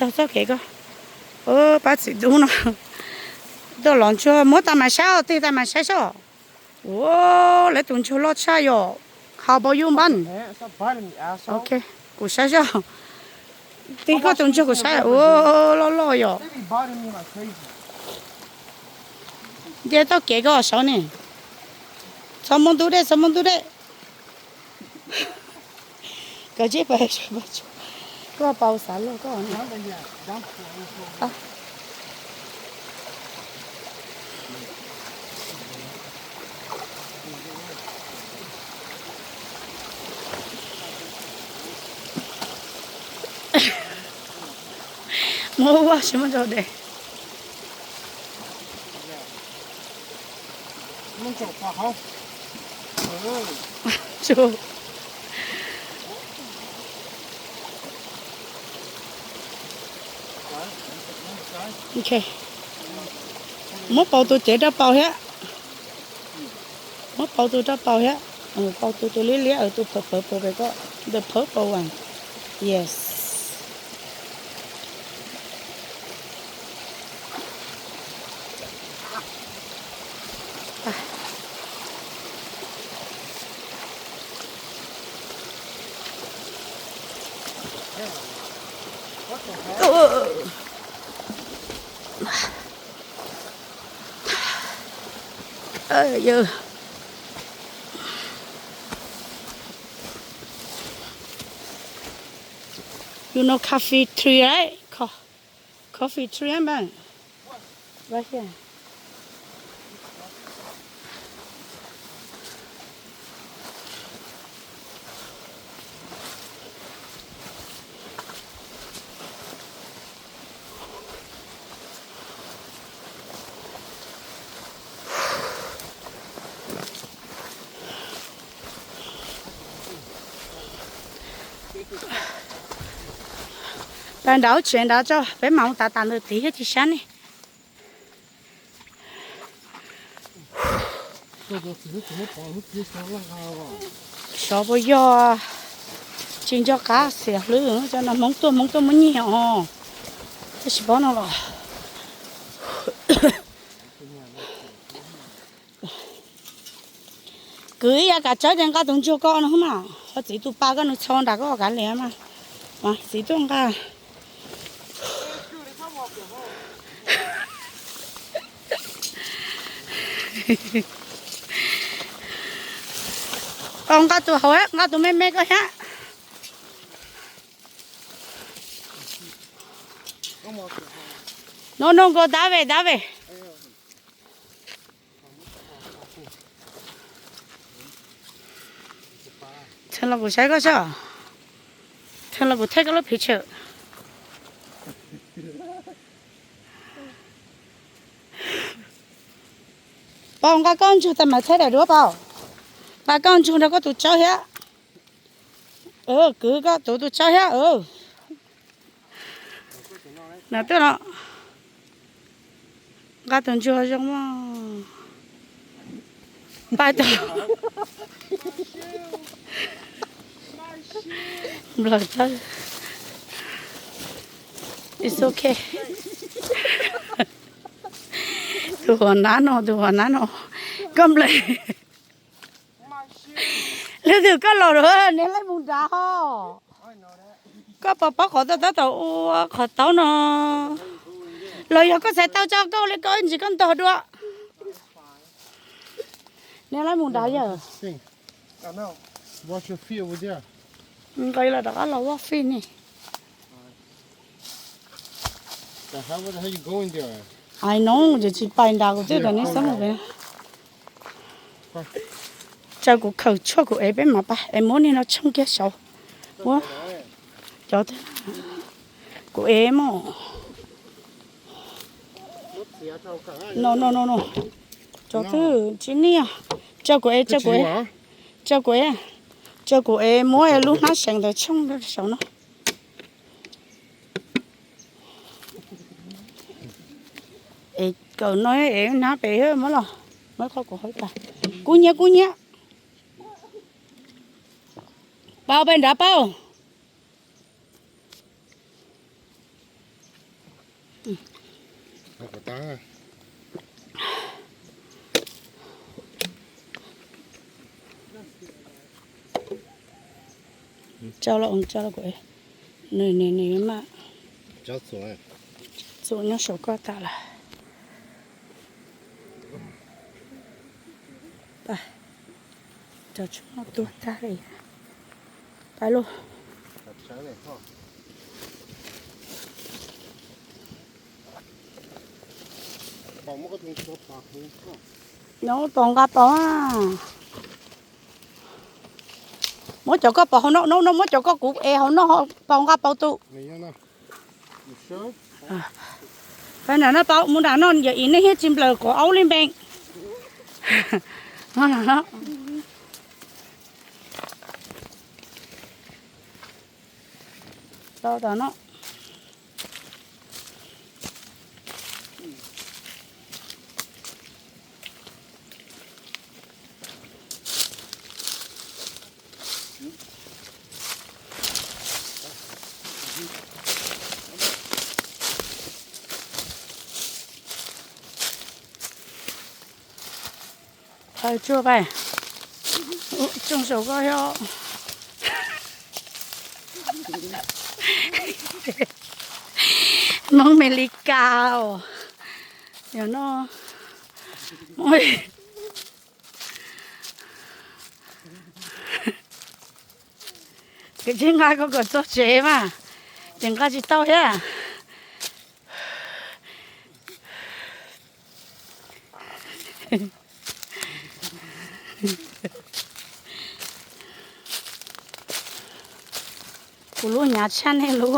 Taug txoj kev ko. Pab txiv tub no tuaj los ntsuag, muab tas mas saib os, tig tas mas saib saib. Ua, lawv tus ntsuag loj tshaj yom. How about you, man? Ok, kuv saib saib. Tig koj tus ntsuag kuv saib, ua, loj loj yom. Nce txoj kev ko saud ne. Txhob muab ntub dej, txhob muab ntub dej. Koj tsib pab, koj paus xav luag koj. Muab ua tsis muaj rau de. Ok. Muab paus tus cev rau paus thiab. Muab paus tus rau paus thiab. Paus tus tus liab liab, tus purple purple ko. The purple one. Yes. You know coffee tree, right? Co-, coffee tree, man. Right here. Pab nrad tsev nrad tso, peb mam mus tav tas ntawm tid thiab tsis sab ne. Xyov puas yog, tsis nco qab xiam hlwb, cov no Hmoob tuaj Hmoob tuaj muab nyiag os. Tab sis paub no los. Kwv ib yav kav tsawb ces nqa tus ntsuag ko no mas, ho txiv tus pas ko nws txho nram ko kav liam mas, mas txiv tuaj nqa. Nqa tus hauv, nqa tus me me ko thiab. No no, nkaus dav vej dav vej. Txheej los kuv saib koj seb. Txheej los kuv thaij koj lub phiv tshawm. Pau, nqa koj ntsuag tas mas thaij daim duab Pau. Nqa koj ntsuag nrog koj tus tsawb thiab. Kwv koj tus tus tsawb thiab. No tuaj no. Nqa tus ntsuag zoo mog. Pais tau. Nplaws tawb. It's okay. Tus huas nab no, tus huas nab no. Koj nplaws. Leej twg koj los lawm, niag laij mus nrad ho. Koj puas paub qhov tab tom ua qhov taub no? Los yog koj txhais tau tso koj li koj ntsis koj ntog dua. Niag laij mus nrad yawg. Nqis los rov qab los ua fij ne. Hais no ces tsis pais nrad kuv twb kom neb xab mus pem. Tsaws kuv khaws tshuaj kuv ev peb mam pais es muab niag no tshooj kiag saud. Muab cov kuv ev mog. No no no no. Cov twg tsis niaj. Tsaws kuv ev, tsaws kuv ev. Tsaws kuv ev. Tsaws kuv ev muab lub hnab seev ntawd tshooj saud no. Es kawm no es hnab pem muab los, muab qhov kuv hauv tas. Kub hnyiab kub hnyiab. Pau, pais nrad Pau. Tso los, tso los kuv, nws, nws, nws mas txuas nyob saum koj tas lawm. Pais, cov tshuaj no tuag tag li. Pais lauj. No paus nqa paus. Muab cov koj paus hauv no, no, no, muab cov koj kuv es hauv no, paus nqa paus tus. Pais nram no paus, mus nram no yog ib neeg thiab tsis nplawm quav aub li npe. Tau tom no. Tsuag pais, tsooj saum koj thiab. Hmoob Mes Lis Kas os, yog no. Kav tsij nqa koj kom txog tsev mas, ces nqa tsis tau thiab. Kuv lub hnyav tshaj nej lub.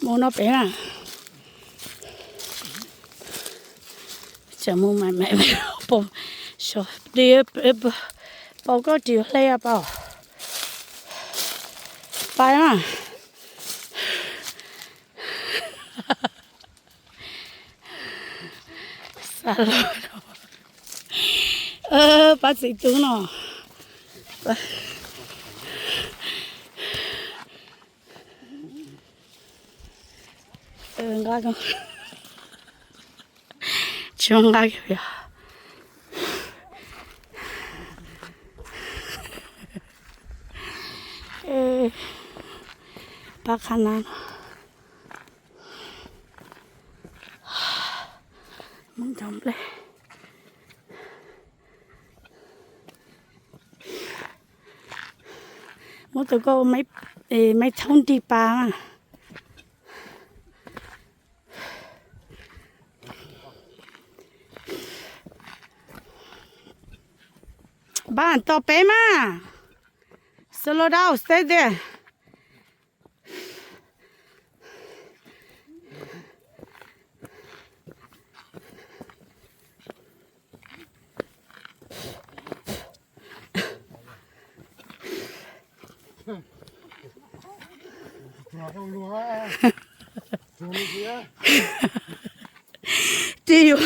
Mus no pem na. Tseem mus mas, paus koj ris hle paus. Pais na. Pab txiv tub no. Nqa, tsis nqa kiag yog. Pab qhab na no. Muab cov nplej, muab tus koj maiv thaub nrig pas na. Npaj tos peb mas. Slow down, stay there. Tis yuav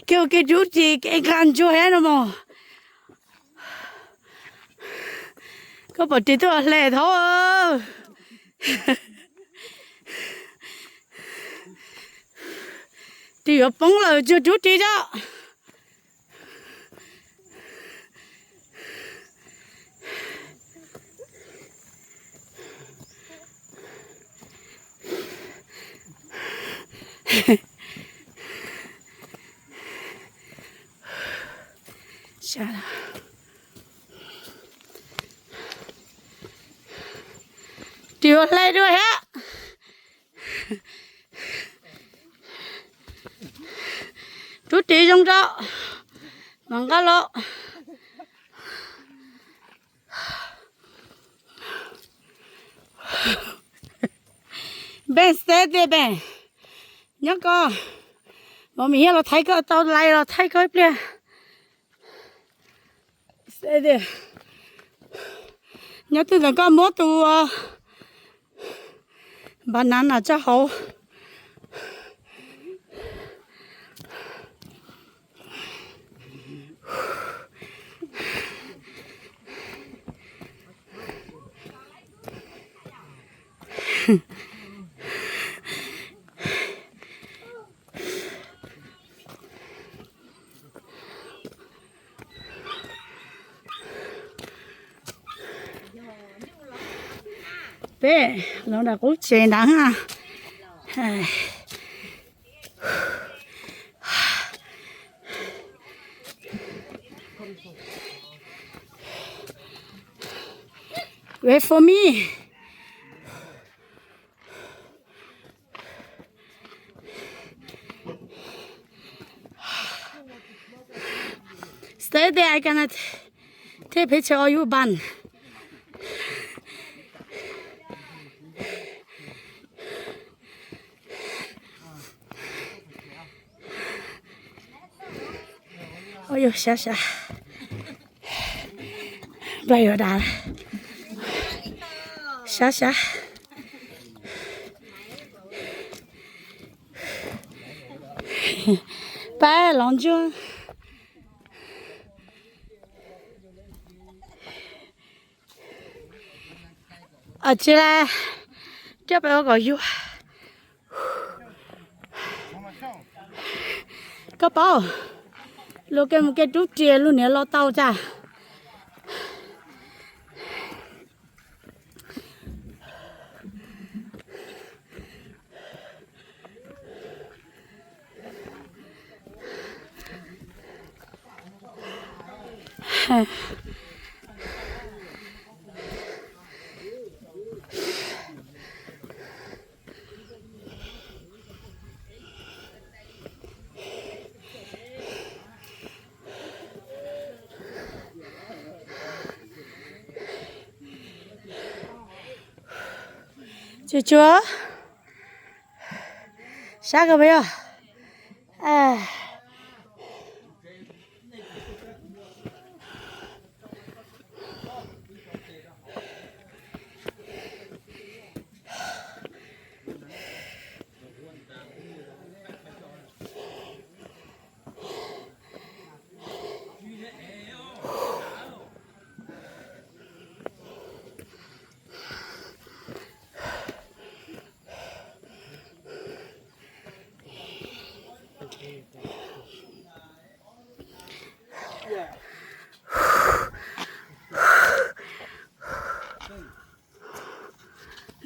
kiag ua ke rub ris kev nqa ntsuag thiab no mog. Koj pom ris tuaj hle thaub. Ris yuav poob lawm, tsuag rub ris tso. Ris yuav hle dua thiab. Rub ris zoo tso, mam nqa los. Peb xav tias peb nyob koj, Mos Mis Yaj los thaij koj, tau lais los thaij koj ib pliag. Nyob twg ntawm koj muab tus banana tso hauv. Peb los nram qub tsev ntawd. Wait for me. Stay there, I gonna take picture of you, Ban. Ua yog sab sab, npaj yuav dav, sab sab. Pab los ntsuag. Tsis la, coj peb ua kom yuag. Koj paub, luag kev mus kev rub riam luag niam los tau cas. Tsuag tsuag, sab kawg peb yog.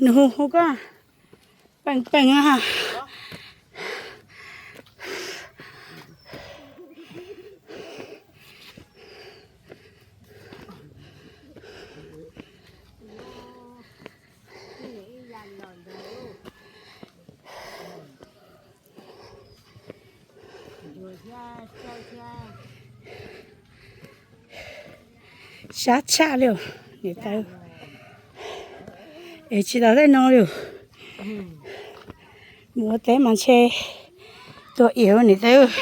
Nws hu hu koj peem peem. Sab tshaj li niam tais, es tsis tau tej no li. Mus ua teb mas ntshe tuag iam niam tais.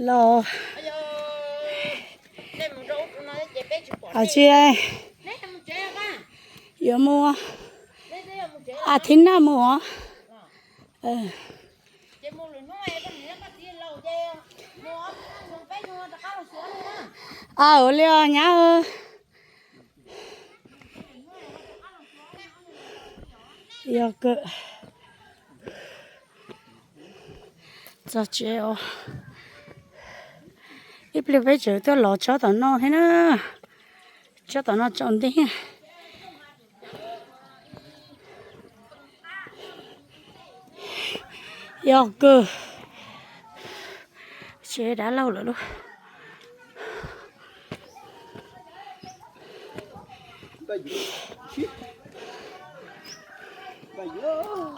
Los, tsis, yuav mus, a thib naj mus os. Ua li os nyab. Yog kawg. Txog tsev os. Ib pliag peb tseem tuaj lov tsob tom no thiab na. Tsob tom no tsaus nti. Yog kawg. Tsev dav lauj lawm lauj.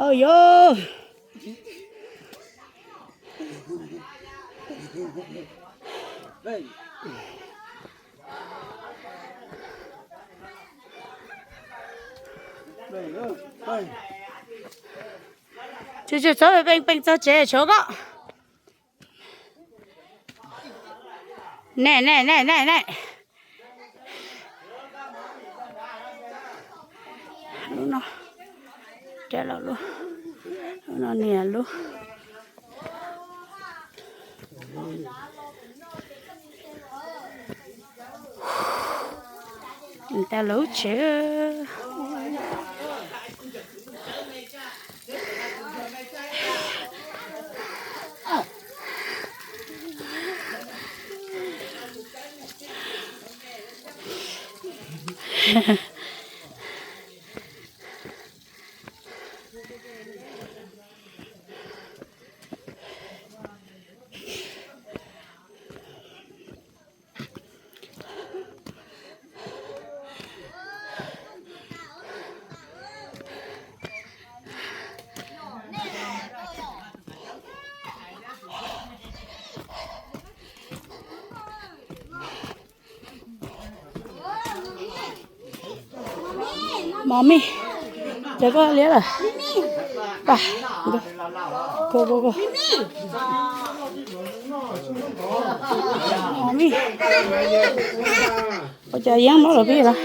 Au yog. Tsum tsum txhob peej peej txog tsev tshuav koj. Ne ne ne ne ne. Lub no, lub no niam lub. Tag lub tsev. Mos mij, ces koj liab lawm. Mos mij, ua cas yeeb mob lawm peb los?